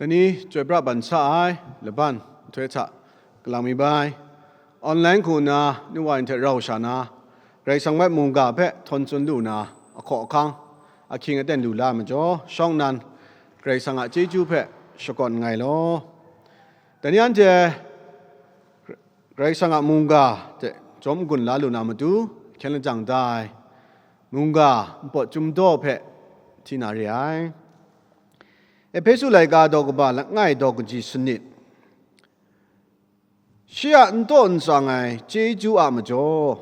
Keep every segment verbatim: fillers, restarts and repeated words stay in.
Ni chyoi pra ban sa ai laban nhtoi hta kalang mi bai. Online hku nna nu wa ni hte rau sha na, Karai Kasang bai mungga hpe htawn tsun lu na ahkaw ahkang, ahkying aten lu la ai majaw, shawng nnan Karai Kasang a chyeju hpe shakawn nngai law. Dai ni anhte Karai Kasang a mungga hte jawm n-gun la lu na matu, hkyen lajang da ai mungga npawt chyum daw hpe hti na re ai. Ehpesu laika daw kaba langai daw kaji sanit. Shi a n taw n tsang ai chyeju a majaw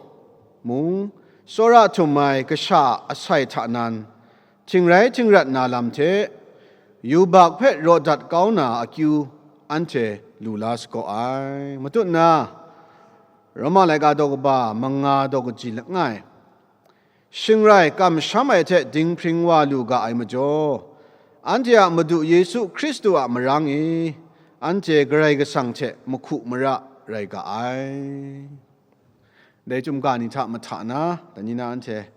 mung, tsawra htum ai kasha a asai hta nan, htingrai htingrat na lam hte, yubak hpe raw dat kau na akyu anhte lu la sagaw ai. Matut na, Roma laika daw kaba manga daw kaji langai, shingrai kamsham ai hte dinghpring wa lu ga ai majaw, anhte a Madu Yesu Hkristu a marang e, anhte Karai Kasang hte mahku mara rai ga ai. Dai chyum ga ni hta mahta na, dai ni na anhte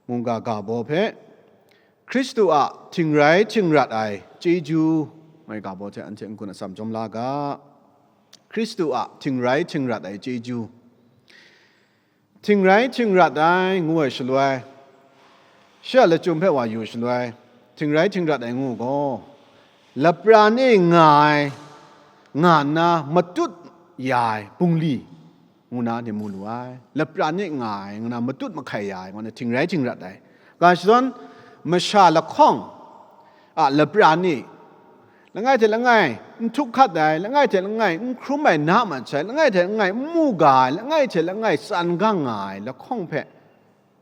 mungga ga baw hpe, Hkristu a htingrai htingrat ai chyeju, ngai ga baw hte anhte n-gun atsam jawm la ga. Hkristu a htingrai htingrat ai chyeju. Htingrai htingrat ai ngu ai shaloi, shi a lachyum hpe wa yu shaloi, htingrai htingrat ai ngu gaw, lapran e nga ai, nga nna matut ya ai bungli ngu na anhte mu lu ai. Lapran e nga ai, ngu na matut mahkai ya ai, ngu na htingrai htingrat ai. Ga shadawn masha lahkawng a lapran e, langai hte langai n htuk hkat ai, langai hte langai n hkrum ai na mat sai, langai hte langai n mu ga ai, langai hte langai tsan gang nga ai lahkawng hpe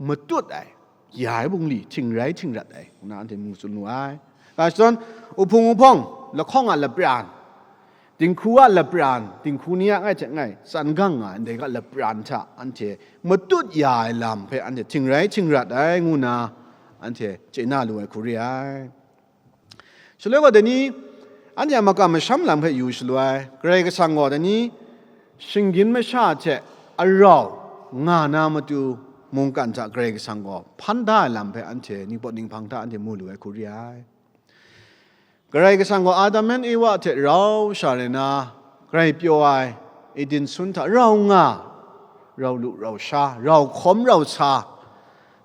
matut ai, ya ai bungli htingrai htingrat ai, ngu na anhte mu tsun lu ai. Ga shadawn, uhpung uhpawng, lahkawng a lapran, dinghku a lapran, dinghku ni a langai hte langai tsan gang nga ai ndai ga lapran hta anhte matut ya ai lam hpe anhte htingrai htingrat ai, ngu na anhte chye na lu ai hku re ai. Shaloi gaw, dai ni anhte a makam masham lam hpe yu shaloi, Karai Kasang gaw dai ni shinggyim masha hte arau nga na matu mungkan hta Karai Kasang gaw hpan da ai lam hpe anhte ningpawt ninghpang hta anhte mu lu ai hku re ai. Karai Kasang gaw Adam yan Ewa hte rau sha rai na, grai pyaw ai Eden sun hta rau nga, rau lu rau sha, rau hkawm rau sa,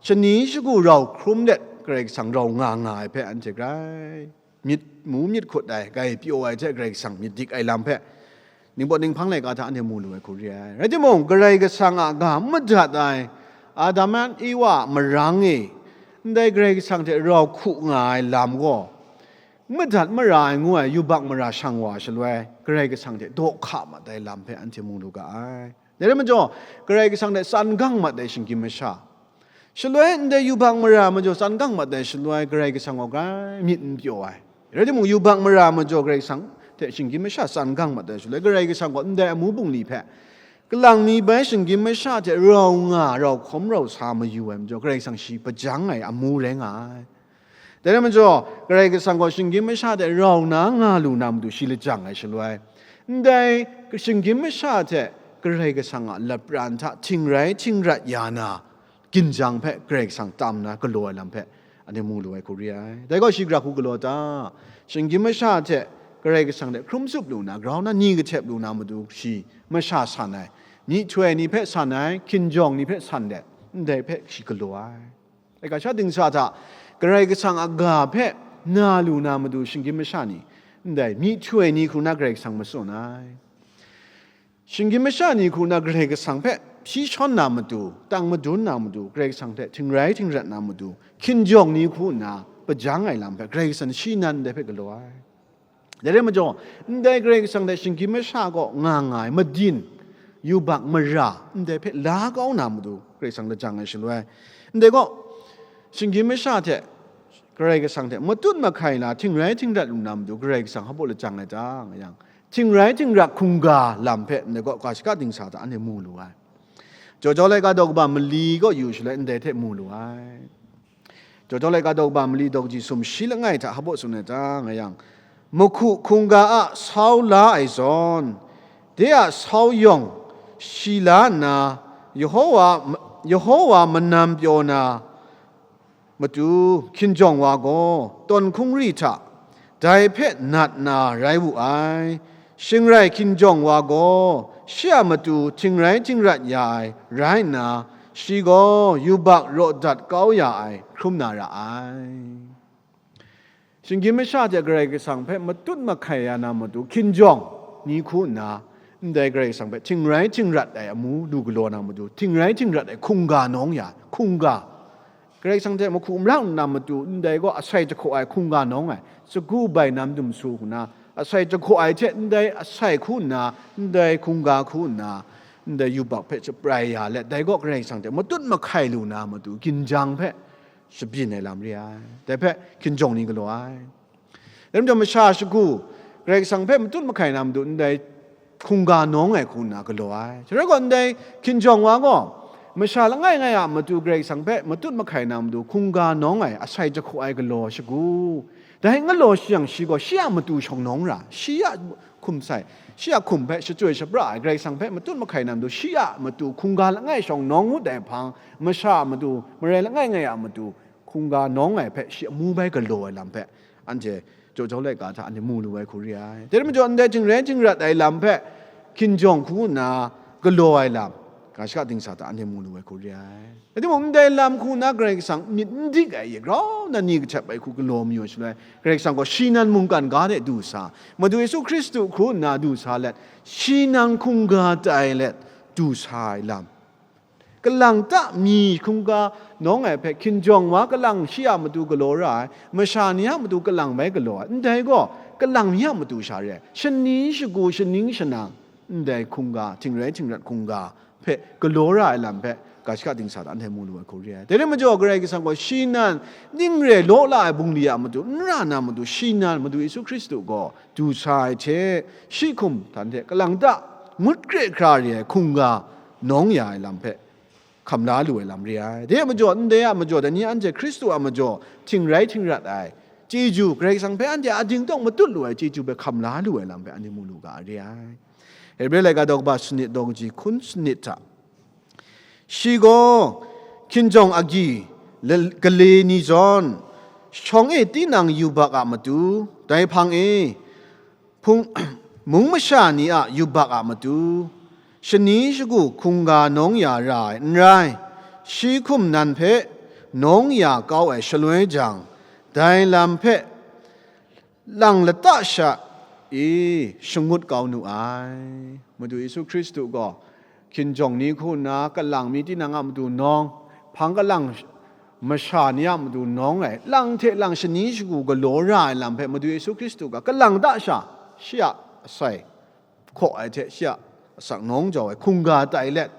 shani shagu rau hkrum let Karai Kasang rau nga nga ai hpe anhte grai myit mu myit hkut ai, grai pyaw ai hte Karai Kasang myit dik ai lam hpe, ningpawt ninghpang laika hta anhte mu lu ai hku re ai. Rai timung, Karai Kasang a ga madat ai Adam yan Ewa a marang e, ndai Karai Kasang hte rau hku nga ai lam gaw, madat mara ai ngu ai yubak mara shang wa shaloi, Karai Kasang hte daw hka mat ai lam hpe anhte mu lu ga ai. Dai rai majaw, Karai Kasang hte tsan gang mat ai shinggyim masha, shaloi ndai yubak mara majaw tsan gang mat ai shaloi, Karai Kasang gaw grai myit n pyaw ai. Rai timung, yubak mara majaw Karai Kasang hte shinggyim masha tsan gang mat ai shaloi, Karai Kasang gaw ndai amu bungli hpe, kalang mi bai shinggyim masha hte rau nga, rau hkawm rau sa mayu ai majaw, Karai Kasang shi hpajang ai amu rai nga ai. Dai rai majaw, Karai Kasang gaw shinggyim masha hte rau na nga lu na matu shi lajang ai shaloi, ndai shinggyim masha hte Karai Kasang a lapran hta htingrai htingrat ya na, ginjang hpe Karai Kasang tam na galaw ai lam hpe anhte mu lu ai hku re ai. Dai gaw shi gara hku galaw ta? Shinggyim masha hte Karai Kasang hte hkrum tsup lu na, grau na ni kahtep lu na matu shi masha san ai, myihtoi ni hpe san ai, hkinjawng ni hpe san let, ndai hpe shi galaw ai. Ai ga sha dingsa hta Karai Kasang a ga hpe na lu na matu shinggyim masha ni, ndai myihtoi ni hku na Karai Kasang matsun ai. Shinggyim masha ni hku na Karai Kasang hpe hpyi shawn na matu, tang madun na matu, Karai Kasang hte htingrai htingrat na matu, hkinjawng ni hku nna hpajang ai lam hpe Karai Kasang shi nan ndai hpe galaw ai. Dai rai majaw, ndai Karai Kasang hte shinggyim masha kaw nga nga ai madin, yubak mara, ndai hpe la kau na matu Karai Kasang lajang ai shaloi, ndai gaw shinggyim masha hte Karai Kasang hte matut mahkai la htingrai htingrat lu na matu Karai Kasang hpa baw lajang ai ta, nga yang, htingrai htingrat hkungga lam hpe ndai gaw ga shaka dingsa hta anhte mu lu ai. Jaw jau laika daw kaba mali kaw yu shaloi ndai hte mu lu ai. Jaw jau laika daw kaba mali daw kaji sumshi langai hta hpa baw tsun ai ta, nga yang, mahku hkungga a sau la ai zawn, de a sau yawng shi la nna, Yehowa, Yehowa manam pyaw na matu hkinjawng wa gaw, tawn hkungri hta dai hpe nat na rai wu ai. Shing rai hkinjawng wa gaw shi a matu htingrai htingrat ya ai rai nna, shi gaw yubak raw dat kau ya ai hkrum na ra ai. Shinggyim masha hte Karai Kasang hpe matut mahkai ya na matu hkinjawng ni hku nna, ndai Karai Kasang hpe htingrai htingrat ai amu lu galaw na matu, htingrai htingrat ai hkungga nawng ya, hkungga. Karai Kasang hte mahku mara nna matu, ndai gaw asai jahkaw ai hkungga nawng ai, sagu bai nam dum su hku na, asai jahkaw ai hte ndai asai hku nna, ndai hkungga hku nna, ndai yubak hpe shaprai ya let, dai gaw Karai Kasang hte matut mahkai lu na matu, ginjang hpe shabyin ai lam re ai. Dai hpe hkinjawng ni galaw ai. Dai majaw masha shagu, Karai Kasang hpe matut mahkai na matu ndai hkungga nawng ai hku nna galaw ai. Shaloi gaw ndai hkinjawng wa gaw, masha langai ngai a matu Karai Kasang hpe matut mahkai na matu hkungga nawng ai, asai jahkaw ai galaw shagu. Dai galaw shayang shi gaw shi a matu shawng nawng ra, shi a hkum sai, shi a hkum hpe shachyoi shapra ai, Karai Kasang hpe matut mahkai na matu shi a matu hkungga langai shawng nawng ngut ai hpang, masha a matu, marai langai ngai a matu, hkungga nawng ai hpe shi amu bai galaw ai lam hpe, anhte jaw jau laika hta anhte mu lu ai hku re ai. Dai rai majaw, ndai htingrai htingrat ai lam hpe hkinjawng hku nna galaw ai lam, ga shaka dingsa hta anhte mu lu ai hku re ai. Rai timung, ndai lam hku nna Karai Kasang myit n dik ai, grau nna ni kahtep ai hku galaw mayu ai shaloi, Karai Kasang gaw shi nan mungkan ga de du sa, Madu Yesu Hkristu hku nna du sa let, shi nan hkungga tai let du sa ai lam, kalang ta mi hkungga nawng ai hpe hkinjawng wa kalang shi a matu galaw ra ai, masha ni a matu kalang bai galaw ai, ndai gaw kalang mi a matu sha re ai, shani shagu shaning shanang, ndai hkungga, htingrai htingrat hkungga hpe galaw ra ai lam hpe, ga shaka dingsa hta anhte mu lu ai hku re ai. Dai rai majaw, Karai Kasang gaw shi nan ning re law la ai bungli a matu, n ra na matu, shi nan Madu Yesu Hkristu gaw du sa ai hte, shi hkum htan hte kalang ta ngut kre hkra re ai hkungga nawng ya ai lam hpe hkam la lu ai lam re ai. Dai majaw, ndai a majaw, dai ni anhte Hkristu a majaw htingrai htingrat ai chyeju, Karai Kasang hpe anhte a dingtawng matut lu ai chyeju hpe hkam la lu ai lam hpe anhte mu lu ga ai re ai. Hebre laika daw kaba sanit daw kaji hkun sanit hta, shi gaw hkinjawng agyi le-, gale ni zawn, shawng e tinang yubak a matu, dai hpang e hpung-, mung masha ni a yubak a matu, shani shagu hkungga nawng ya ra ai n rai, shi hkum nan hpe nawng ya kau ai shaloi jang, dai lam hpe lang lata sha e shangut kau nu ai. Madu Yesu Hkristu gaw hkinjawng ni hku nna, kalang mi tinang a matu nawng, hpang kalang masha ni a matu nawng ai, lang hte lang shani shagu galaw ra ai lam hpe Madu Yesu Hkristu ga kalang ta sha, shi a asai hkaw ai hte, shi a asak nawng jau ai hkungga tai let,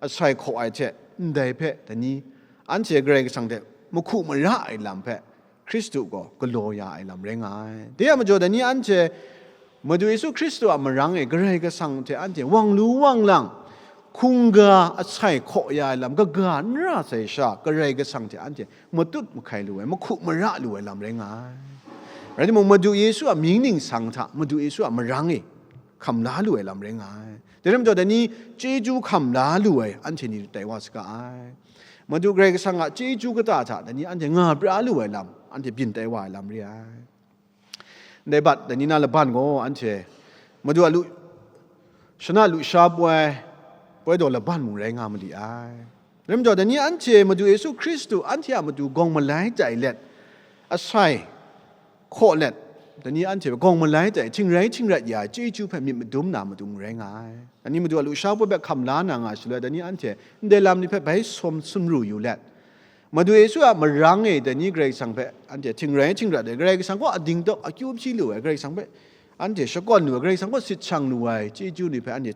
asai hkaw ai hte, ndai hpe dai ni anhte Karai Kasang hte mahku mara ai lam hpe Hkristu gaw galaw ya ai lam rai nga ai. Dai a majaw, dai ni anhte Madu Yesu Hkristu a marang e Karai Kasang hte anhte wang lu wang lang, hkungga asai hkaw ya ai lam kaga n ra sai sha, Karai Kasang hte anhte matut mahkai lu ai, mahku mara lu ai lam rai nga ai. Rai timung, Madu Yesu a mying ningsang hta, Madu Yesu a marang e hkam la lu ai lam rai nga ai. Dai rai majaw, dai ni chyeju hkam la lu ai anhte ni tai wa saga ai. Madu Karai Kasang a chyeju kata hta dai ni anhte nga pra lu ai lam, anhte byin tai wa ai lam re ai. Ndai bat, dai ni na laban gaw anhte Madu a lu, shana lusha poi, poi daw laban mung rai nga mali ai. Rai majaw, dai ni anhte Madu Yesu Hkristu anhte a matu gawng malai tai let, asai hkaw let, dai ni anhte gawng malai tai, htingrai htingrat ya ai chyeju hpe myit madum na matu mung rai nga ai. Dai ni Madu a lusha poi hpe hkam la na nga shaloi, dai ni anhte ndai lam ni hpe bai sawm sumru yu let, Madu Yesu a marang e dai ni Karai Kasang hpe anhte htingrai htingrat ai, Karai Kasang kaw ading tawk akyu hpyi lu ai, Karai Kasang hpe anhte shakawn lu ai, Karai Kasang kaw sit shang lu ai chyeju ni hpe anhte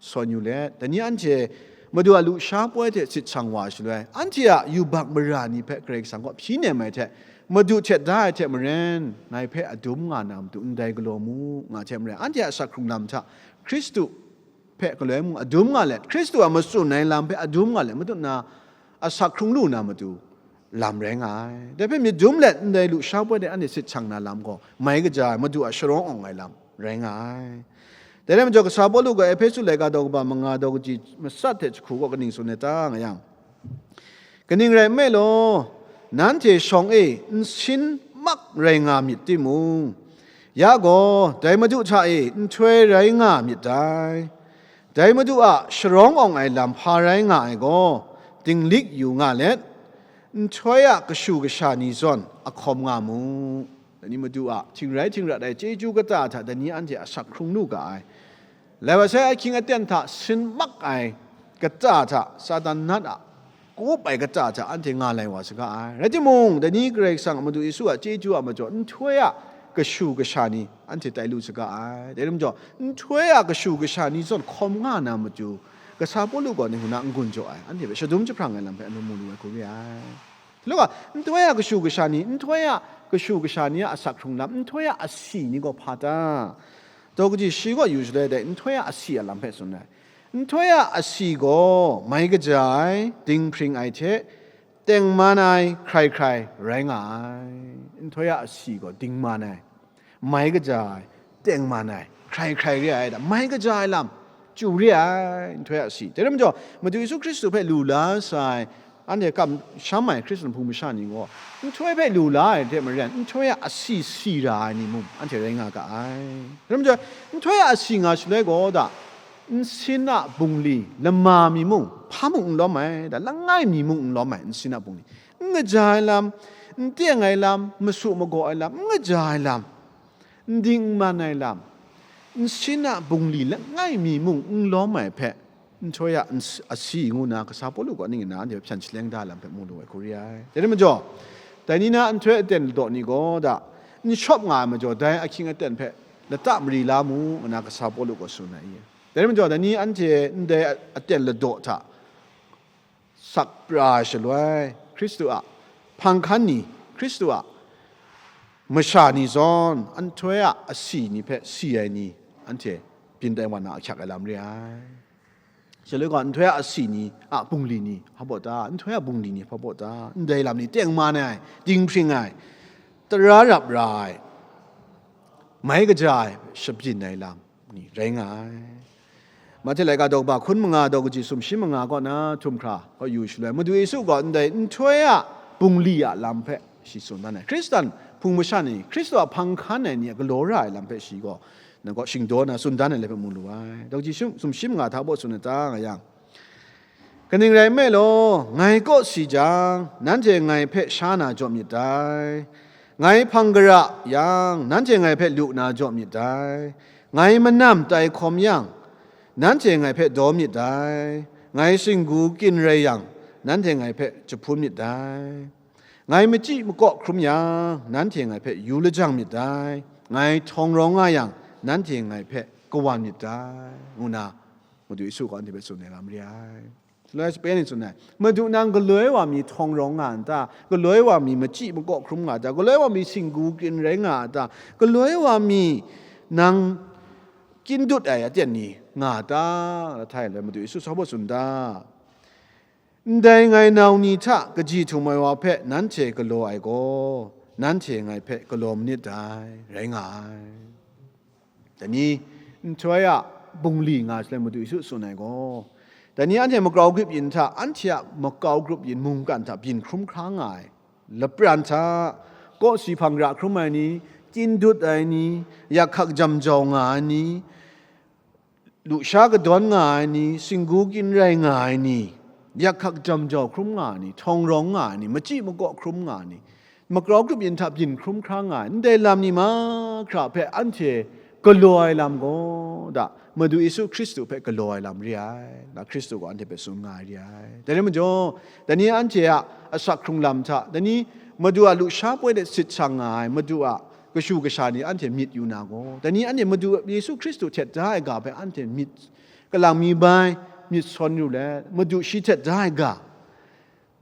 sawn yu let, dai ni anhte Madu a lusha poi hte sit shang wa shaloi, anhte a yubak mara ni hpe Karai Kasang kaw hpyi nem ai hte, Madu htet da ai hte maren, ngai hpe adum nga na matu ndai galaw mu, nga hte maren, anhte a asak hkrung lam hta Hkristu hpe galoi mung adum nga let, Hkristu a matsun ai lam hpe adum nga let, matut na asak hkrung lu na matu lam rai nga ai. Dai hpe myit dum let ndai lusha poi de anhte sit shang na lam gaw, mai kaja ai Madu a sharawng awng ai lam rai nga ai. Dai rai majaw, kasa Pawlu gaw Ehpesu laika daw kaba manga daw kaji matsat hte jahku gaw kaning tsun ai ta nga yang, kaning rai nme law, nanhte shawng e nsin pak rai nga myit timung, ya gaw, dai Madu hta e nhtoi rai nga myit dai. Dai Madu a sharawng awng ai lam hpa rai nga ai gaw, dinglik yu nga let, nhtoi a kashu kasha ni zawn a hkawm nga mu. Dai ni Madu a htingrai htingrat ai chyeju kata hta dai ni anhte a sak hkrung lu ga ai. Lai wa sai, ahkying aten hta sin mak ai kata hta, Satan nat a kup ai kata hta anhte nga lai wa saga ai. Rai timung, dai ni Karai Kasang a Madu Yesu a chyeju a majaw nhtoi a kashu kasha ni anhte tai lu saga ai. Dai lam jaw, nhtoi a kashu kasha ni zawn hkawm nga na matu, kasa Pawlu gaw ning hku na n-gun jaw ai, anhte hpe shadum jahprang ai lam hpe anu mu lu ai hku re ai. Hte law ga, nhtoi a kashu kasha ni, nhtoi a kashu kasha ni a asak hkrung lam, nhtoi a asi ni gaw hpa ta? Daw kaji shi gaw yu shaloi dai nhtoi a asi a lam hpe tsun ai. Nhtoi a asi gaw mai kaja ai, dinghpring ai hte tengman ai hkrai hkrai rai nga ai. Nhtoi a asi gaw dingman ai, mai kaja ai, tengman ai, hkrai hkrai re ai da, mai kaja ai lam chyu re ai, nhtoi a asi. Dai rai majaw, Madu Yesu Hkristu hpe lu la sai, anhte kamsham ai Hkristu hpung masha ni gaw, nhtoi hpe lu la ai hte maren, nhtoi a asi si ra ai ni mung anhte rai nga ga ai. Dai rai majaw, nhtoi a asi nga shaloi gaw da, nsin a bungli lama mi mung, hpa mung n lawm ai, da, langai mi mung n lawm ai, nsin a bungli. N kaja ai lam, n teng ai lam, masu magaw ai lam, n kaja ai lam, n ding n man ai lam, nsin a bungli langai mi mung n lawm ai hpe, nhtoi a n s-, asi ngu na kasa Pawlu gaw ning nna anhte hpe hpyan shaleng da ai lam hpe mu lu ai hku re ai. Dai rai majaw, dai ni na nhtoi aten ladaw ni gaw da, n shawp nga ai majaw, dai ahkying aten hpe lata mari la mu, ngu na kasa Pawlu gaw tsun ai. Dai rai majaw, dai ni anhte ndai aten ladaw hta sak pra ai shaloi, Hkristu a hpang hkan ni, Hkristu a masha ni zawn, nhtoi a asi ni hpe si ai ni, anhte byin tai wan na ahkyak ai lam re ai. Shaloi gaw, nhtoi a asi ni a bungli ni hpa baw ta? Nhtoi a bungli ni hpa baw ta? Ndai lam ni tengman ai, dinghpring ai, tara rap ra ai, mai kaja ai, shabyin ai lam ni rai nga ai. Mahte laika daw kaba hkun manga, daw kaji sumshi manga kaw na htum hkra kaw yu shaloi, Madu Yesu gaw ndai nhtoi a bungli a lam hpe shi tsun dan ai. Hkristan hpung masha ni, Hkristu a hpang hkan ai ni a galaw ra ai lam hpe shi gaw, nang kaw shingdaw na tsun dan ai lam hpe mu lu ai. Daw kaji sum-, sumshi manga hta baw tsun ai ta nga yang, Kaning rai nme law, ngai kaw si jang, nanhte ngai hpe sha na jaw myit dai. Ngai hpang gara yang, nanhte ngai hpe lu na jaw myit dai. Ngai manam tai hkawm yang, nanhte ngai hpe daw myit dai. Ngai singgu kyin rai yang, nanhte ngai hpe jahpun myit dai. Ngai machyi makaw hkrum yang, nanhte ngai hpe yu lajang myit dai. Ngai htawng rawng nga yang, nanhte ngai hpe kawan myit dai, ngu na Madu Yesu gaw anhte hpe tsun ai lam re ai. Shaloi sape ni tsun ai, Madu, nang galoi wa mi htawng rawng nga n ta? Galoi wa mi machyi makaw hkrum nga ta? Galoi wa mi singgu kyin rai nga a ta? Galoi wa mi nang kyin dut ai aten ni nga ta? Lahtai lai Madu Yesu sa baw tsun ta? Ndai ngai nau ni hta kaji htum ai wa hpe nanhte galaw ai gaw, nanhte ngai hpe galaw manit dai, rai nga ai. Dai ni, nhtoi a bungli nga shaloi Madu Yesu tsun ai gaw, dai ni anhte magrau grip yin hta, anhte a magrau grup yin mungkan hta byin hkrum hkra nga ai lapran hta, kawsi hpang ra hkrum ai ni, kyin dut ai ni, yak hkak jam jau nga ai ni, lusha kadawn nga ai ni, singgu kyin rai nga ai ni, yak hkak jam jau hkrum nga ai ni, htawng rawng nga ai ni, machyi makaw hkrum nga ai ni, magrau grup yin hta byin hkrum hkra nga ai, ndai lam ni mahkra hpe anhte galaw ai lam gaw, da, Madu Yesu Hkristu hpe galaw ai lam re ai, da, Hkristu gaw anhte hpe tsun nga ai re ai. Dai rai majaw, dai ni anhte a asak hkrung lam hta, dai ni Madu a lusha poi de sit shang nga ai, Madu a kashu kasha ni anhte myit yu na gaw, dai ni anhte Madu Yesu Hkristu htet da ai ga hpe anhte myit, kalang mi bai myit sawn yu let, Madu shi htet da ai ga,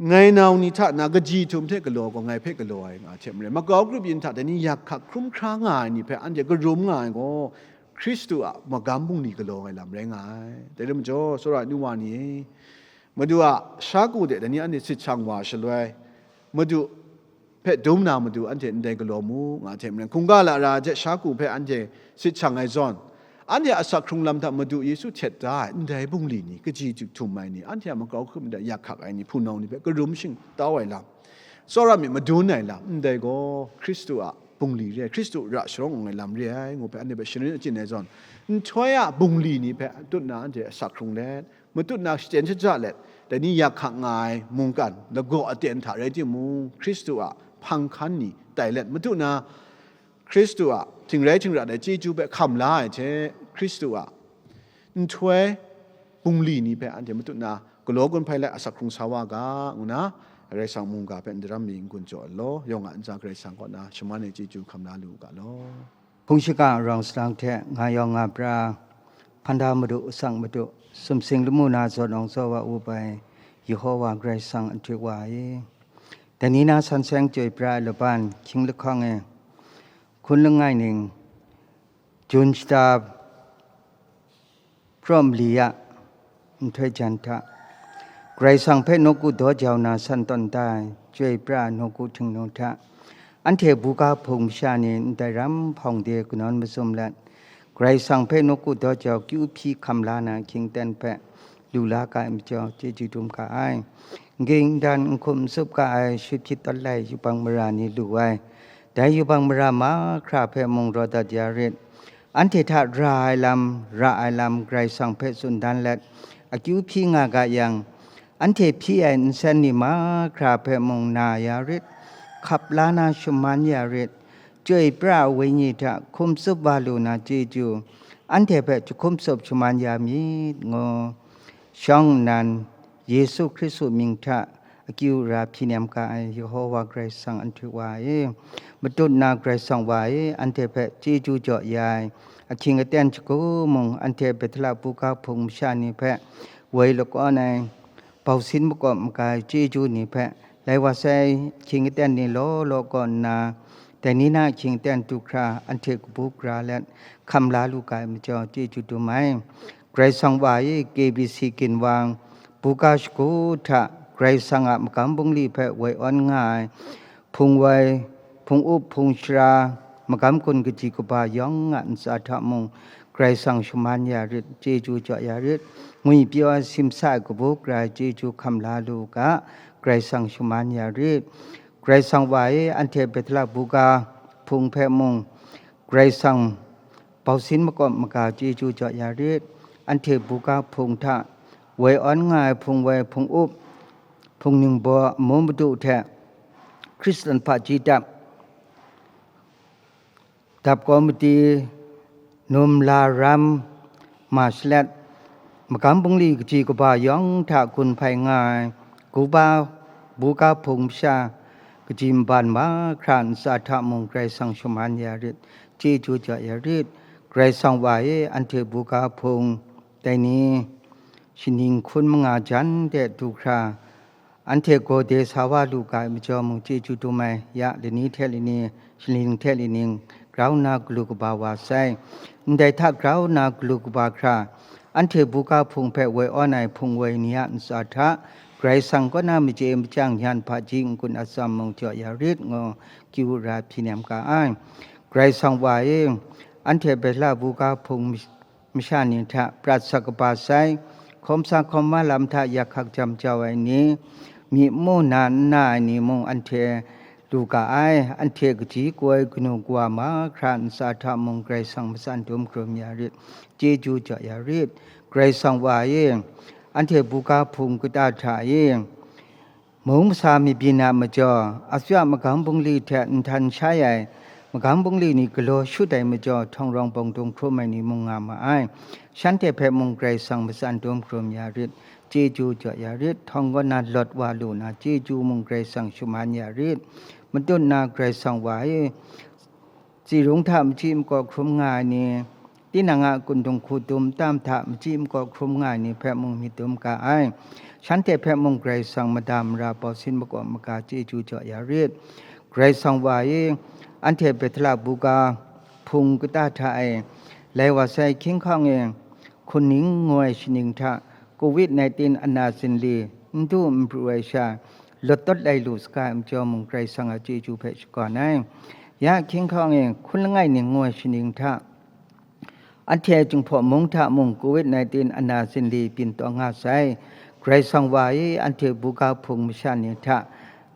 ngai nau ni hta na kaji htum hte galaw gaw, ngai hpe galaw ai nga hte maren, magrau grup yin hta dai ni yak hkak hkrum hkra nga ai ni hpe anhte karum nga ai gaw, Hkristu a magam bungli galaw ai lam rai nga ai. Dai rai majaw, tsawra ai nu wa ni e, Madu a sha ku de dai ni anhte sit shang wa shaloi, Madu hpe dum na matu anhte ndai galaw mu, nga hte maren, hkungga lara ai hte sha ku hpe anhte sit shang ai zawn, anhte asak hkrung lam hta Madu Yesu htet da ai ndai bungli ni, kaji htum ai ni, anhte a magrau hkrum de yak hkak ai ni, hpunau ni hpe karum shingtau ai lam, Tsawra myit madun ai lam, ndai gaw Hkristu a bungli re ai, Hkristu ra sharawng ai lam re ai, ngu hpe anhte hpe sharin achyin ai zawn, nhtoi a bungli ni hpe tut nna anhte asak hkrung let, matut na shachyen shaja let, dai ni yak hkak nga ai mungkan lagaw aten hta rai timung, Hkristu a hpang hkan ni tai let, matut na Hkristu a htingrai htingrat ai chyeju hpe hkam la ai hte, Hkristu a nhtoi bungli ni hpe anhte matut na galaw gun hpai let asak hkrung sa wa ga, ngu na Karai Kasang mungga hpe ndaram mi n-gun jaw law, yawng a ntsa Karai Kasang kaw na shaman ai chyeju hkam la lu u ga law. Hpung shingkang arawng salang hte nga yawng nga pra, hpan da madu, asak madu, sumsing lamu na zawn awng zaw wa u bai, Yehowa Karai Kasang anhte wa e. Dai ni na san seng chyoi pra ai laban, hkying lahkawng e, hkun langai ning, Jun shata, prum li a nhtoi jan hta, Karai Kasang hpe nawku daw jau na san tawn da ai, chyoi pra ai nawku htingnu hta, anhte buga hpung masha ni ndai ram hpawng de kanawn mazum let, Karai Kasang hpe nawku daw jau kyu hpyi hkam la na ahkying aten hpe lu la ga ai majaw, chyeju dum ga ai. N ging n dan, n hkum n tsup ga ai, shut hpyit tawt lai yubak mara ni lu ai. Dai yubak mara mahkra hpe mung raw dat ya rit. Anhte hta ra ai lam, ra ai lam, Karai Kasang hpe tsun dan let, akyu hpyi nga ga yang, anhte hpyi ai nsen ni mahkra hpe mung na ya rit, hkap la na shaman ya rit, chyoi pra ai wenyi hta hkum tsup wa lu na chyeju, anhte hpe jahkum tsup shaman ya myit, ngu. Shawng nnan, Yesu Hkristu mying hta akyu ra hpyi nem ga ai Yehowa Karai Kasang anhte wa e, matut na Karai Kasang wa e, anhte hpe chyeju jaw ya ai, ahkying aten shagu mung, anhte Bethela buga hpung masha ni hpe woi lakawn ai, bausin makawp maga ai chyeju ni hpe, lai wa sai ahkying aten ni law law kaw nna, dai ni na ahkying aten du hkra anhte kabu gara let hkam la lu ga ai majaw, chyeju dum ai. Karai Kasang wa e, K B C ginwang, buga shagu hta Karai Kasang a magam bungli hpe woi awn nga ai, hpung woi, hpung up, hpung shara, magam gun kaji kaba yawng a ntsa hta mung, Karai Kasang shaman ya rit, chyeju jaw ya rit, ngwi pyaw ai simsa ai kabu gara ai chyeju hkam la lu u ga, Karai Kasang shaman ya rit. Karai Kasang wa e, anhte Bethela buga hpung hpe mung, Karai Kasang bausin makawp maga chyeju jaw ya rit. Anhte buga hpung hta woi awn nga ai hpung woi, hpung up, hpung ningbaw, amu madu hte Hkristan hpaji dap, dap kawmiti, num la ram, ma shalet, magam bungli kaji kaba yawng hta gun hpai nga ai, kuba, buga hpung masha, kaji maban mahkra ntsa hta mung Karai Kasang shaman ya rit, chyeju jaw ya rit. Karai Kasang wa e, anhte buga hpung, dai ni, shaning hkun manga jan de du hkra, anhte gaw de sa wa lu ga ai majaw mung chyeju dum ai, ya lani hte lani, shaning hte lining, grau nna galu kaba wa sai. Ndai hta grau nna galu kaba hkra, anhte buga hpung hpe woi awn ai hpung woi ni a ntsa hta, Karai Kasang kaw na machye machyang yan hpaji n-gun atsam mung jaw ya rit, ngu kyu ra hpyi nem ga ai. Karai Kasang wa e, anhte Bethela buga hpung masha ni hta prat sak kaba sai, hkawm sa hkawm wa lam hta yak hkak jam jau ai ni, myi mu na n na ai ni mung anhte lu ga ai. Anhte kaji koi kanu kawa mahkra ntsa hta mung Karai Kasang matsan dum hkrum ya rit, chyeju jaw ya rit. Karai Kasang wa e, anhte buga hpung kata hta e, mung masa mabyin a majaw, atswa magam bungli hte nhtan shai ai magam bungli ni galaw shut ai majaw, htawng rawng bawng dung hkrum ai ni mung nga ma ai. Shanhte hpe mung Karai Kasang matsan dum hkrum ya rit, chyeju jaw ya rit, htawng kaw na lawt wa lu na chyeju mung Karai Kasang shaman ya rit. Matut na Karai Kasang wa e, tsi rung hta machyi makaw hkrum nga ai ni, tinang a kundung hku dum tam hta machyi makaw hkrum nga ai ni hpe mung myit dum ga ai. Shanhte hpe mung Karai Kasang mada mara bausin makawp maga chyeju jaw ya rit. Karai Kasang wa e, anhte Bethela buga hpung kata hta e, lai wa sai hkying hkawng e, hkuning ngu ai shaning hta, covid nineteen ana zinli n du n pru ai sha, lawt tawt lai lu saga ai majaw mung Karai Kasang a chyeju hpe shakawn ai. Ya hkying hkawng e, hkun langai ning ngu ai shaning hta, anhte Jinghpaw mung hta mung covid nineteen ana zinli byin taw nga sai. Karai Kasang wa e, anhte buga hpung masha ni hta,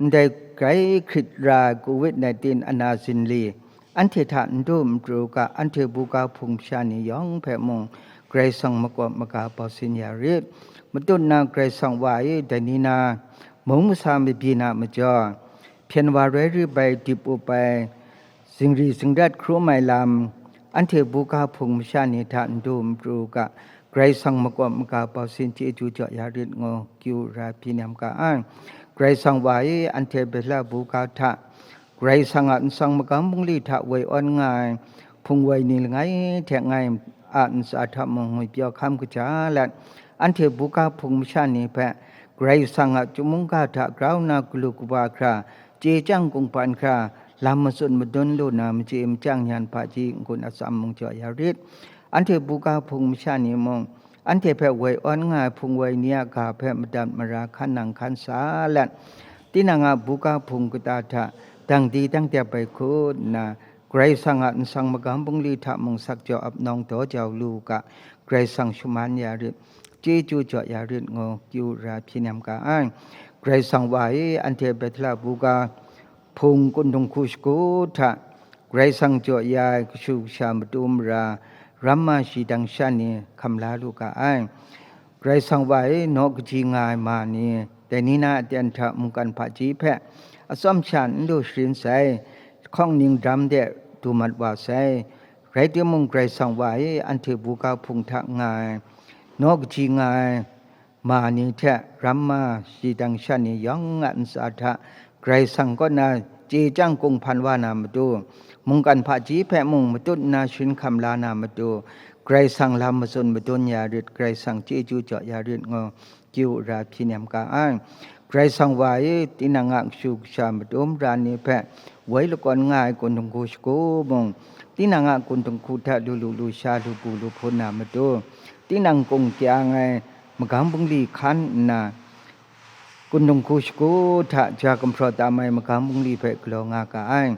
ndai grai hkrit ra ai covid nineteen ana zinli, anhte hta n du n pru u ga, anhte buga hpung masha ni yawng hpe mung, Karai Kasang makawp maga bau sin ya rit. Matut na Karai Kasang wa e, dai ni na mung masa mabyin a majaw, hpyen wa rai rip ai, dip up ai, zingri zingrat hkrum ai lam, anhte buga hpung masha ni hta n du n pru u ga, Karai Kasang makawp maga bau sin chyeju jaw ya rit ngu, kyu ra hpyi nem ga ai. Karai Kasang wa e, anhte Bethela buga hta, Karai Kasang a nsang magam bungli hta woi awn nga ai hpung woi ni langai hte ngai a ntsa hta mung ngwipyaw hkam kaja let, anhte buga hpung masha ni hpe Karai Kasang a chyum mungga hta grau nna galu kaba hkra, chye chyang kungpan hkra, lam matsun madun lu na machye machyang nyan hpaji n-gun atsam mung jaw ya rit. Anhte buga hpung masha ni mung, anhte hpe woi awn nga ai hpung woi ni a ga hpe madat mara hkan nang hkan sa let, tinang a buga hpung kata hta dangdi dangdep ai hku nna, Karai Kasang a nsang magam bungli hta mung sak jau ap nawng daw jau lu u ga, Karai Kasang shaman ya rit, chyeju jaw ya rit ngu, kyu ra hpyi nem ga ai. Karai Kasang wa e, anhte Bethela buga hpung kundung hku shagu hta, Karai Kasang jaw ya ai kashu kasha matu mara, ramma shi dang sha ni hkam la lu ga ai. Karai Kasang wa e, naw kaji nga ai ma ni, dai ni na aten hta mungkan hpaji hpe atsawm sha n lu sharin sai, lahkawng ning dram de du mat wa sai. Rai timung, Karai Kasang wa e, anhte buga hpung hta nga ai, naw kaji nga ai ma ni hte ramma shi dang sha ni yawng a ntsa hta Karai Kasang kaw na chye chyang kung hpan wa na matu, mungkan hpaji hpe mung matut nna sharin hkam la na matu, Karai Kasang lam matsun madun ya rit, Karai Kasang chyeju jaw ya rit ngu, kyu ra hpyi nem ga ai. Karai Kasang wa e, tinang a kashu kasha matu mara ni hpe woi lakawn nga ai kundung hku shagu mung, tinang a kundung hku hta lu lu lu sha lu bu lu hpun na matu, tinang kung kyang ai magam bungli hkan nna, kundung hku shagu hta ja gumhpraw tam ai magam bungli hpe galaw nga ga ai.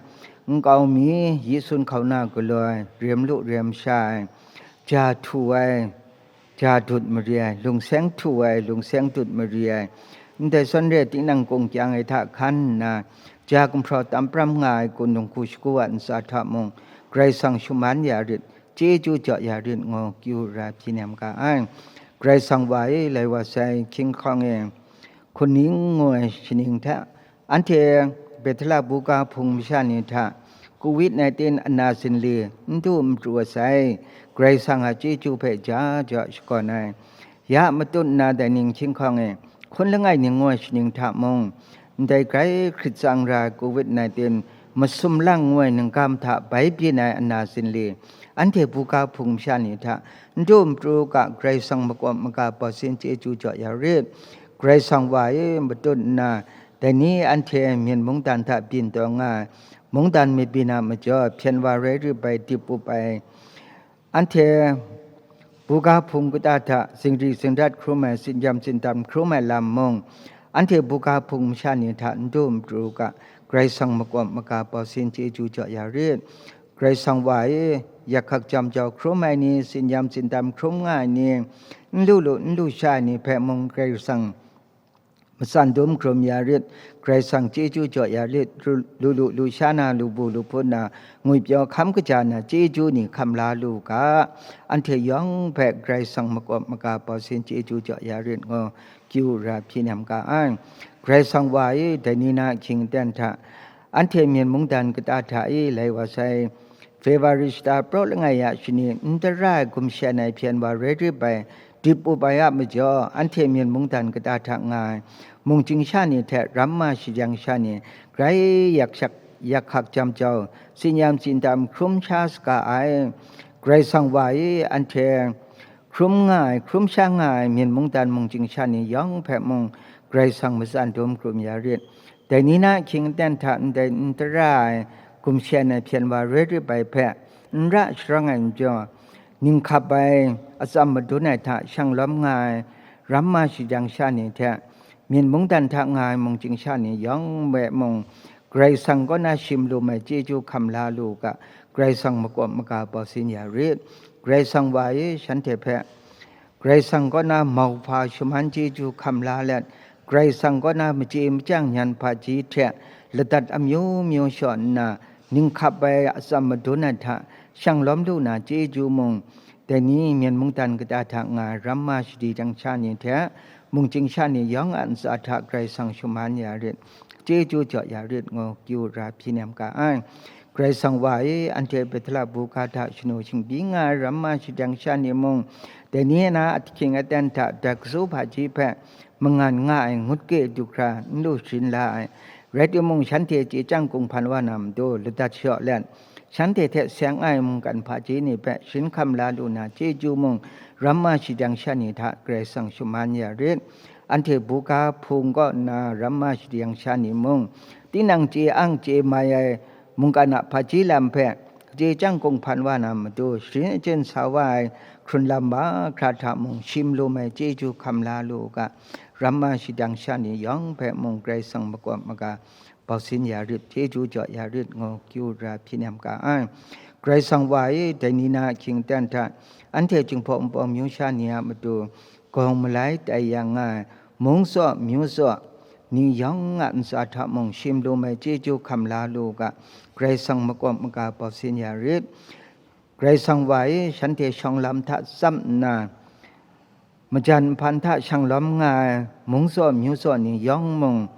Nkau mi, yi sun hkauna galaw ai, rem lu rem sha ai, ja htu ai, ja dut mari ai, lungseng htu ai, lungseng dut mari ai, ndai zawn re tinang kung kyang ai hta hkan nna, ja gumhpraw tam pram nga ai kundung hku shagu a ntsa hta mung, Karai Kasang shaman ya rit, chyeju jaw ya rit ngu, kyu ra hpyi nem ga ai. Karai Kasang wa e, lai wa sai, hkying hkawng e, hkuning ngu ai shaning hta, anhte Bethela buga hpung masha ni hta covid nineteen ana zinli n du n pru ai sai, Karai Kasang a chyeju hpe ja ja shakawn ai. Ya matut nna dai ning hkying hkawng e, hkun langai ning ngu ai shaning hta mung, ndai grai hkrit tsang ra ai covid nineteen masum lang ngu ai ningkam hta bai byin ai ana zinli, anhte buga hpung masha ni hta n du n pru u ga, Karai Kasang makawp maga bau sin chyeju jaw ya rit. Karai Kasang wa e, matut nna, dai ni anhte myen mungdan hta byin taw nga ai, mungdan mabyin a majaw, hpyen wa rai rip ai, dip up ai, anhte buga hpung kata hta zingri zingrat hkrum ai, tsin-yam tsintam hkrum ai lam mung, anhte buga hpung masha ni hta n du n pru u ga, Karai Kasang makawp maga bau sin chyeju jaw ya rit. Karai Kasang wa e, yak hkak jam jau hkrum ai ni, tsin-yam tsintam hkrum nga ai ni, n lu lu n lu sha ai ni hpe mung Karai Kasang matsan dum hkrum ya rit, Karai Kasang chyeju jaw ya rit, lu lu lu sha na, lu bu lu hpun na, ngwipyaw hkam kaja na, chyeju ni hkam la lu u ga, anhte yawng hpe Karai Kasang makawp maga bau sin chyeju jaw ya rit ngu, kyu ra hpyi nem ga ai. Karai Kasang wa e, dai ni na ahkying aten hta, anhte myen mungdan kata hta e lai wa sai, February shata praw langai a shani n tara ai gumshen ai hpyen wa rai rip ai, dip up ai a majaw, anhte myen mungdan kata hta nga ai mungchying sha ni hte ramma shajang sha ni grai yak shak, yak hkak jam jau, tsin-yam tsintam hkrum sha saga ai. Karai Kasang wa e, anhte hkrum nga ai, hkrum sha nga ai myen mungdan mungchying sha ni yawng hpe mung Karai Kasang matsan dum hkrum ya rit. Dai ni na ahkying aten hta ndai n tara ai gumshen ai hpyen wa rai rip ai hpe n ra sharawng ai majaw, ning hkap ai, atsam madun ai hta shang lawm nga ai, ramma shajang sha ni hte, myen mungdan hta nga ai mungchying sha ni yawng hpe mung, Karai Kasang kaw na shim lum ai chyeju hkam la lu u ga, Karai Kasang makawp maga bau sin ya rit. Karai Kasang wa e, shanhte hpe Karai Kasang kaw na mauhpa shaman chyeju hkam la let, Karai Kasang kaw na machye machyang nyan hpaji hte ladat amyu myu shaw nna, ninghkap ai atsam madun ai hta shang lawm lu na chyeju mung, dai ni Myen mungdan kata hta nga ai ramma shadi jang sha ni hte mungchying sha ni yawng a ntsa hta Karai Kasang shaman ya rit, chyeju jaw ya rit ngu kyu ra hpyi nem ga ai. Karai Kasang wa e, anhte Bethela buga hta shanu shingbyi nga ai ramma shadang sha ni mung, dai ni na ahkying aten hta dai kasu hpaji hpe mangan nga ai ngut ke du hkra n lu sharin la ai. Rai timung, shanhte chye chyang kunghpan wa na matu ladat shaw let, shanhte hte seng ai mungkan hpaji ni hpe sharin hkam la lu na chyeju mung, ramma shadang sha ni hta Karai Kasang shaman ya rit. Anhte buga hpung kaw nna ramma shadang sha ni mung, tinang chye ang chye mai ai mungkan a hpaji lam hpe chye chyang kunghpan wa na matu, sharin achyen sa wa ai hkrun lam mahkra hta mung, shi malum ai chyeju hkam la lu u ga, ramma shadang sha ni yawng hpe mung Karai Kasang makawp maga bausin ya rit, chyeju jaw ya rit ngu kyu ra hpyi nem ga ai. Karai Kasang wa e, dai ni na ahkying aten hta anhte Jinghpaw Wunpawng myu sha ni a matu gawng malai tai yang nga ai, mung tsaw, myu tsaw, ni yawng a ntsa hta mung shi malum ai chyeju hkam la lu u ga, Karai Kasang makawp maga bausin ya rit. Karai Kasang wa e, shanhte shawng lam hta tsam nna, majan nhpan hta shang lawm nga ai mung tsaw, myu tsaw ni yawng mung,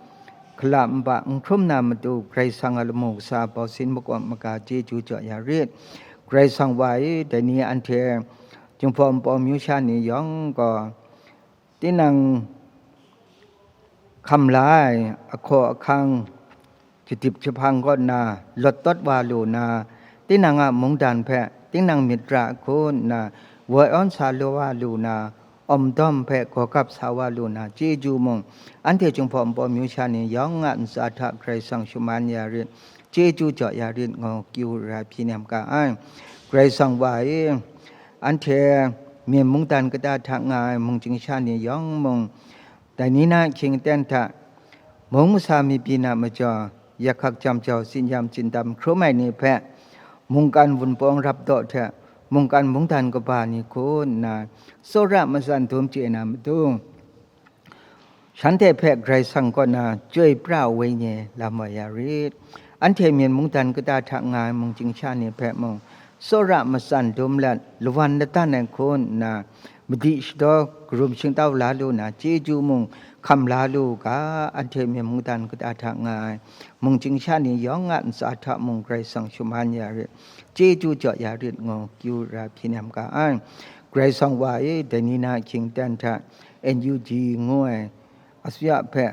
hkala nba n hkrum na matu, Karai Kasang a lamu kasa bausin makawp maga chyeju jaw ya rit. Karai Kasang wa e, dai ni anhte Jinghpaw Wunpawng myu sha ni yawng gaw, tinang hkam la ai ahkaw ahkang, jadip jahpang kaw nna lawt tawt wa lu na, tinang a mungdan hpe tinang myit ra hku nna woi awn sa lu wa lu na, awm dawm hpe gaw gap sa wa lu na chyeju mung, anhte Jinghpaw Wunpawng myu sha ni yawng a ntsa hta Karai Kasang shaman ya rit, chyeju jaw ya rit ngu kyu ra hpyi nem ga ai. Karai Kasang wa e, anhte Myen mungdan kata hta nga ai mungchying sha ni yawng mung, dai ni na ahkying aten hta, mung masa mi byin a majaw, yakhak jam jau, tsin yam tsin dam hkrum ai ni hpe, mungkan wunpawng rap daw hte, mungkan mungdan kaba ni hku nna, tsawra matsan dum chye na matu, shanhte hpe Karai Kasang kaw na Chyoi pra ai Wenyi lam wai ya rit. Anhte Myen mungdan kata hta nga ai mungchying sha ni hpe mung, tsawra matsan dum let, lawan ladan ai hku nna, madi shadaw karum shingtau la lu na chyeju mung hkam la lu u ga, anhte Myen mungdan kata hta nga ai mungchying sha ni yawng a ntsa hta mung Karai Kasang shaman ya rit, chyeju jaw ya rit ngu kyu ra hpyi nem ga ai. Karai Kasang wa e, dai ni na ahkying aten hta N U G ngu ai asuya hpe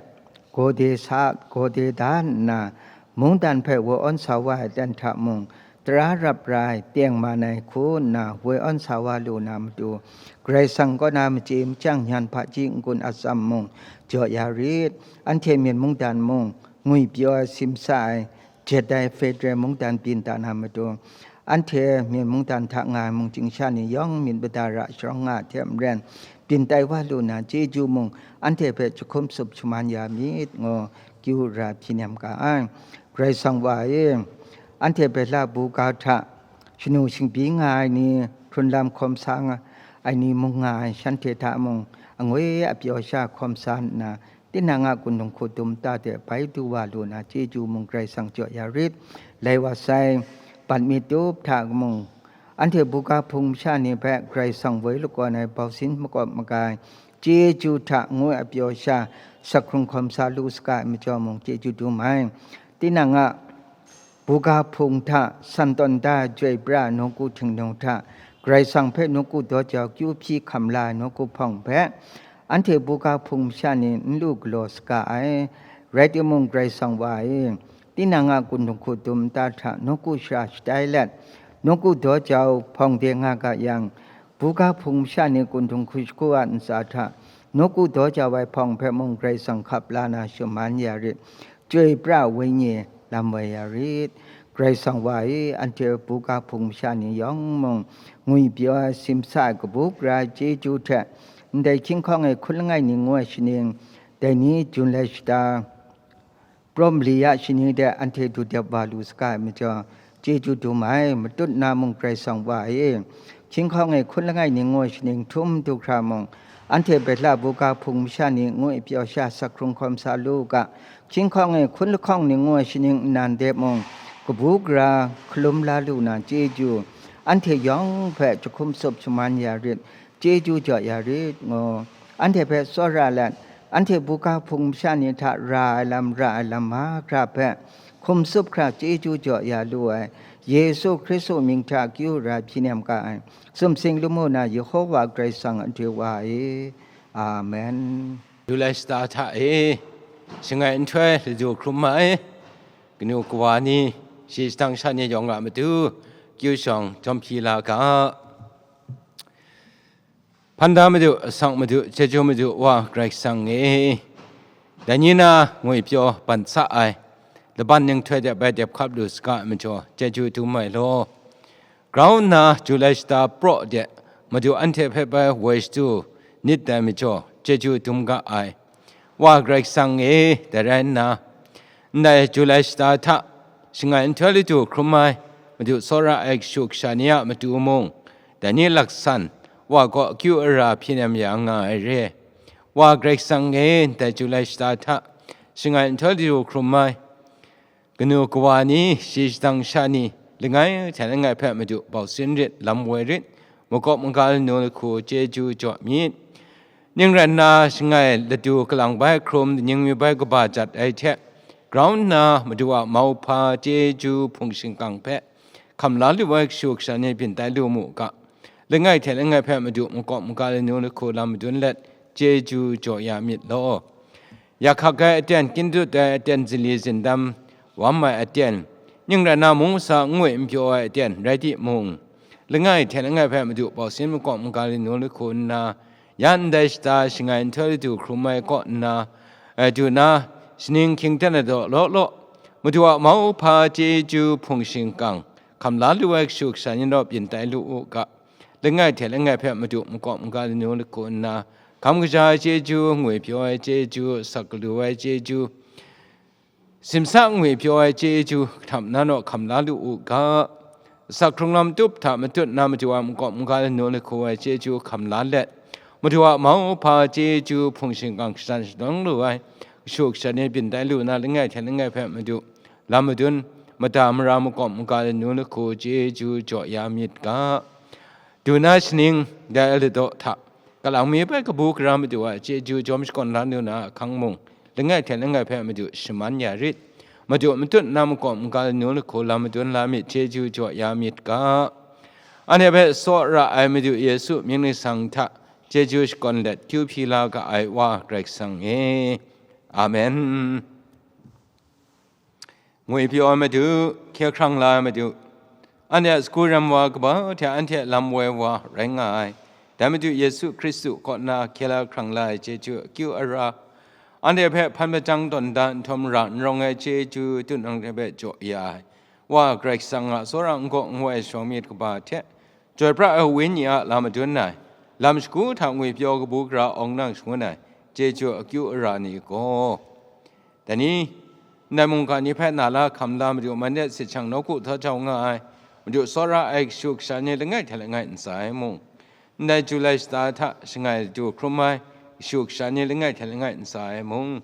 gawde sa, gawde da nna, mungdan hpe woi awn sa wa ai aten hta mung, tara rap ra ai teng man ai hku nna woi awn sa wa lu na matu, Karai Kasang kaw na machye machyang nyan hpaji n-gun atsam mung jaw ya rit. Anhte Myen mungdan mung, ngwi pyaw ai, simsa ai, jet ai federal mungdan byin da na matu, anhte Myen mungdan hta nga ai mungchying sha ni yawng myit mada ra sharawng nga ai hte maren, byin tai wa lu na chyeju mung, anhte hpe jahkum sup shaman ya myit ngu kyu ra hpyi nem ga ai. Karai Kasang wa e, anhte Bethela buga hta shanu shingbyi nga ai ni, hkrun lam hkawm sa nga ai ni mung nga ai, shanhte hta mung angwi apyaw sha hkawm sa nna, tinang a kunung hku dum ta de bai du wa lu na chyeju mung Karai Kasang jaw ya rit. Lai wa sai, bat mi tup hta mung, anhte buga hpung masha ni hpe Karai Kasang woi lakawn ai bausin makawp maga ai chyeju hta ngoi apyaw sha sak hkrung hkawm sa lu saga ai majaw mung chyeju dum ai. Tinang a buga hpung hta san tawn da ai Chyoi pra ai nawku htingnu hta, Karai Kasang hpe nawku daw jau kyu hpyi hkam la ai nawku hpawng hpe, anhte buga hpung masha ni n lu galaw saga ai. Rai timung, Karai Kasang wa e, tinang a kunung hku dum nta hta nawku shara shatai let, nawku daw jau hpawng de nga ga yang, buga hpung masha ni kunung hku shagu a ntsa hta, nawku daw jau ai hpawng hpe mung Karai Kasang hkap la na shaman ya rit. Chyoi pra ai wenyi lam woi ya rit. Karai Kasang wa e, anhte buga hpung masha ni yawng mung, ngwi pyaw ai, simsa ai, kabu gara ai chyeju hte, ndai hkying hkawng e hkun langai ning ngu ai shaning, dai ni Jun lai shata, prawm mali ya shani de anhte du dep wa lu saga ai majaw, chyeju dum ai, matut na mung Karai Kasang wa e, hkying hkawng e hkun langai ning ngu ai shaning htum du hkra mung, Anhte Bethla buga hpung masha ni ngwi pyaw sha sak hkrung hkawm sa lu u ga, hkying hkawng e hkun lahkawng ni ngu ai shaning nnan de mung, kabu gara hkalum la lu na chyeju, anhte yawng hpe jahkum tsup shaman ya rit, chyeju jaw ya rit ngu, anhte hpe tsawra let, anhte buga hpung masha ni hta ra ai lam, ra ai lam mahkra hpe hkum tsup hkra chyeju jaw ya lu ai, Yesu Hkristu mying hta akyu ra hpyi nem ga ai, sumsing lamu na Yehova Karai Kasang a du wa e. Amen. Julai shata hta e, shangai nhtoi ladu hkrum ai, kanu kawa ni, shi shadang sha ni yawng a matu, kyu shawng jawm hpyi la ga. Hpan da Madu, asak Madu, chyeju Madu, Wa Karai Kasang e. Dai ni na ngwi pyaw ban sa ai, laban ning htoi de bai dep hkap lu saga ai majaw, chyeju dum ai law. Grau nna Julai shata praw de, Madu anhte hpe bai woi shatu nit dai majaw, chyeju dum ga ai. Wa Karai Kasang e, dai rai nna, ndai Julai shata hta shangai nhtoi ladu hkrum ai, Madu tsawra ai kashu kasha ni a matu mung, dai ni laksan, Wa kaw akyu ara hpyi nem ya nga ai re. Wa Karai Kasang e, ndai Julai shata hta shangai nhtoi ladu hkrum ai, kanu kawa ni, shi shadang sha ni, langai hte langai hpe Madu bau sin rit, lam woi rit, makawp maga lanu lahku chyeju jaw myit. Ning rai nna, shangai ladu kalang bai hkrum, ning mi bai kaba jat ai hte, grau nna Madu a mauhpa chyeju hpung shingkang hpe hkam la lu ai kashu kasha ni byin tai lu mu ga. Langai hte langai hpe Madu makawp maga lanu lahku lam madun let, chyeju jaw ya myit law. Ya hkak ai aten, kyin dut ai aten, zali zindam wam ai aten, ning rai nna mung masa n ngwi n pyaw ai aten rai timung, langai hte langai hpe Madu bau sin makawp maga lanu lahku nna, ya ndai shata shangai nhtoi ladu hkrum ai kaw nna, eh, du na, shaning hkying ten ai daw law law, Madu a mauhpa chyeju hpung shingkang hkam la lu ai kashu kasha ni naw byin tai lu u ga. Langai hte langai hpe Madu makawp maga lanu lahku nna, hkam kaja ai chyeju, ngwi pyaw ai chyeju, asak galu ai chyeju, simsa ngwi pyaw ai chyeju, hkam na naw hkam la lu u ga. Asak hkrung lam tup hta matut nna Madu a makawp maga lanu lahku ai chyeju hkam la let, Madu a mauhpa chyeju hpung shingkang shadan shadawng lu ai kashu kasha ni byin tai lu na, langai hte langai hpe Madu lam madun, mada mara makawp maga lanu lahku chyeju jaw ya myit ga. Du na shaning, dai ladaw hta, kalang mi bai kabu gara Madu a chyeju jawm shakawn la lu na ahkang mung, langai hte langai hpe Madu shaman ya rit. Madu matut nna makawp maga lanu lahku lam madun la myit, chyeju jaw ya myit ga. Anhte hpe tsawra ai Madu Yesu mying ningsang hta chyeju shakawn let, kyu hpyi la ga ai Wa Karai Kasang e. Amen. Ngwi pyaw ai Madu, hkye hkrang la ai Madu, anhte a sagu rem wa kaba hte anhte lam woi wa rai nga ai, dai Madu Yesu Hkristu kaw na hkye la hkrang la ai chyeju akyu ara, anhte hpe hpan majang tawn da nhtawm ra n rawng ai chyeju tunang hte hpe jaw ya ai, Wa Karai Kasang a tsawra n gaw n woi ai shawng myit kaba hte, Chyoi pra ai Wenyi a lam madun ai, lam shagu hta ngwi pyaw kabu gara awng nang shangun ai, chyeju akyu ara ni gaw, dai ni, ndai mungga ni hpe na la hkam la Madu man de sit shang nawku htawt jau nga ai, Madu tsawra ai kashu kasha ni langai hte langai ntsa ai mung, ndai Julai shata hta shangai ladu hkrum ai kashu kasha ni langai hte langai ntsa ai mung,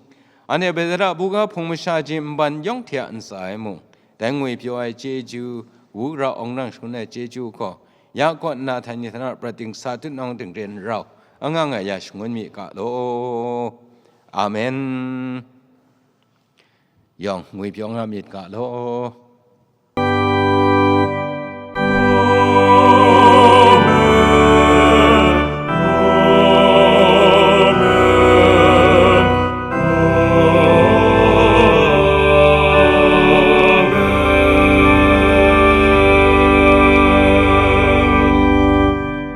anhte Bethela buga hpung masha ji nban yawng hte a ntsa ai mung, dai ngwi pyaw ai chyeju, wu gara awng nang shangun ai chyeju gaw, ya kaw nna htai ni hta na prat dingsa tutnawng dingren rau, angang ai ya shangun mi ga law. Amen. Yawng ngwi pyaw nga myit ga law.